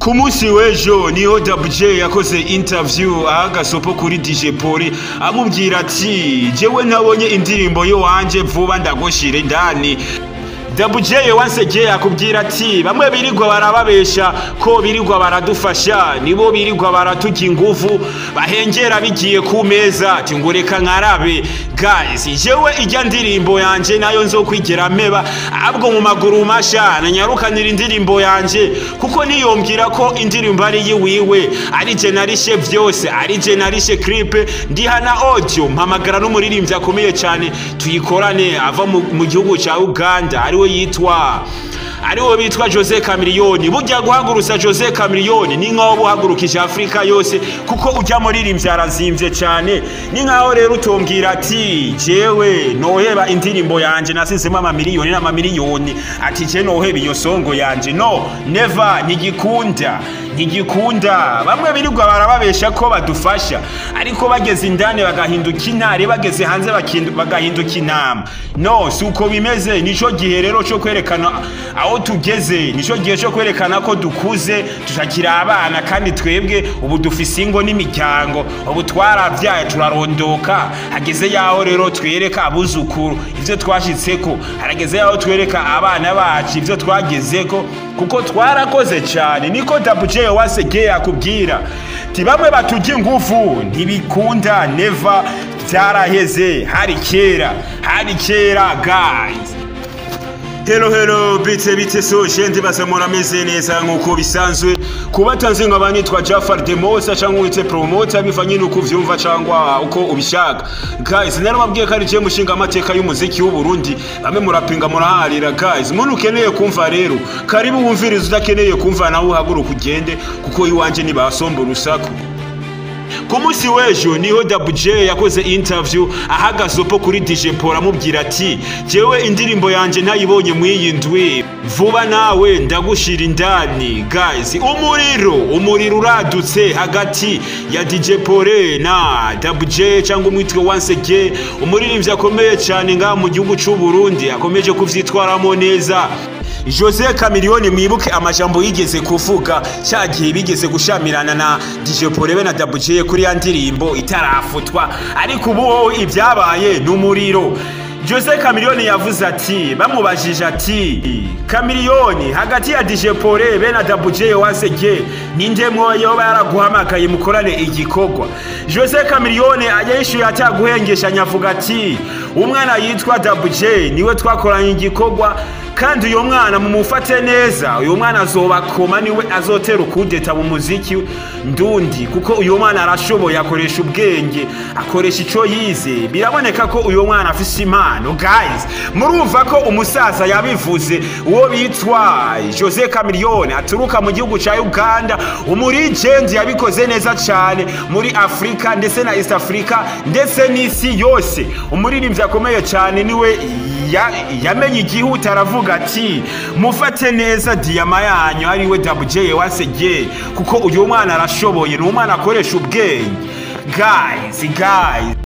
Ku munsi w'ejo niho Double J yakoze interview aha gasopo kuri DJ Poli, amubwira ati: "Jewe ntabonye indirimbo yo wanje vuba ndagushira indani." Double J once again akubwira ati bamwe birirwa barababesha ko birirwa baradufasha, nibo birirwa baraturya inguvu, bahengera bigiye ku meza. Ati ngo reka nkarabe guys, jewe ijya ndirimbo yanje nayo nzokwigera meba, ahubwo mu maguru masha nanyarukanira indirimbo yanje, kuko niyombwira ko indirimbo ari yiwiwe, ari je narishe vyose, ari je narishe clip, ndiha na audio, mpamagara n'umuririmbyi akomeye cyane tuyikorane, ava mu gihugu cya Uganda, ariwe yitwa, ariwe bitwa Jose Chameleone. Burya guhagurutsa Jose Chameleone ni nkaho buhagurukije Afrika yose, kuko ujya muririmbyi arazimvye cyane. Ni nkaho rero utombwira ati jewe noheba indirimbo yanje nasizemo amamiliyoni n'amamiliyoni, ati je noheba iyo song yanje. No, never, ntigikunda, ntigikunda. Bamwe birirwa barababesha ko badufasha, ariko bageze indani bagahinduka intare, bageze hanze bagahinduka intama. No, si uko bimeze. Nico gihe rero cyo kwerekana aho tugeze, nico gihe cyo kwerekana ko dukuze, tutakiri abana, kandi twebwe ubu dufise ingo n'imiryango, ubu twarabyaye, turarondoka. Hageze yaho rero twereka abuzukuru ivyo twashitseko, harageze yaho twereka abana bacu ivyo twagezeko, kuko twarakoze cyane. Niko Double J once again akubwira ti bamwe baturya ingufu ntibikunda, never, byaraheze, hari kera, hari kera guys. Hello hello, bite bite? So je ndibaza murameze neza nkuko bisanzwe. Kubatanze nkaba nitwa Jafar Demosa cyangwa wite promoter, bivanye nuko uvyumva cyangwa uko ubishaka. Guys, narababwiye ko ari je mushinga amateka y'umuziki w'u Burundi. Bamwe murapinga, muraharira. Guys, muntu ukeneye kumva rero karibu wumvirize, udakeneye kumva nawe uhaguruka ugende, kuko iwanje nibasomba urusaku. Ku munsi w'ejo niho Double J yakoze interview ahagaze upo kuri DJ Paul, amubwira ati jewe indirimbo yanje ntayibonye mw'iyi ndwi vuba nawe ndagushira indani. Guys, umuriro, umuriro uradutse hagati ya DJ Paul na Double J cyangwa umwitwe once again, umuririmbyi akomeye cyane ngaha mu gihugu cy'u Burundi, akomeje kuvyitwaramo neza, Jose Chameleone. Mwibuke amajambo yigeze kuvuga cya gihe bigeze gushamirana na DJ Paul be na Double J kuri ya ndirimbo itarafutwa, ariko ubu ibyabaye n'umuriro. Jose Chameleone yavuze ati, bamubajije ati: "Chameleone, hagati ya DJ Paul be na Double J once again, ninde mwoyo yaraguhamagaye mukorane igikorwa?" Jose Chameleone yishuye ataguhengeshanya, avuga ati umwana yitwa Double J niwe twakoranye igikorwa, kandi uyu mwana mumufate neza, uyu mwana azobakoma, niwe azotera ukudeta mu muziki ndundi, kuko uyu mwana arashoboye, akoresha ubwenge, akoresha ico yize, biraboneka ko uyu mwana afise impano. Guys, murumva ko umusaza yabivuze, uwo bitwa Jose Chameleone aturuka mu gihugu ca Uganda, umulegend, yabikoze neza cyane muri Afrika ndetse na East Africa ndetse n'isi yose, umuririmbyi akomeye cyane, niwe yamenye igihuta, aravuga ati mufate neza diyama yanyu ariwe Double J once again, kuko uyu mwana arashoboye, ni umwana akoresha ubwenge. Guys, guys.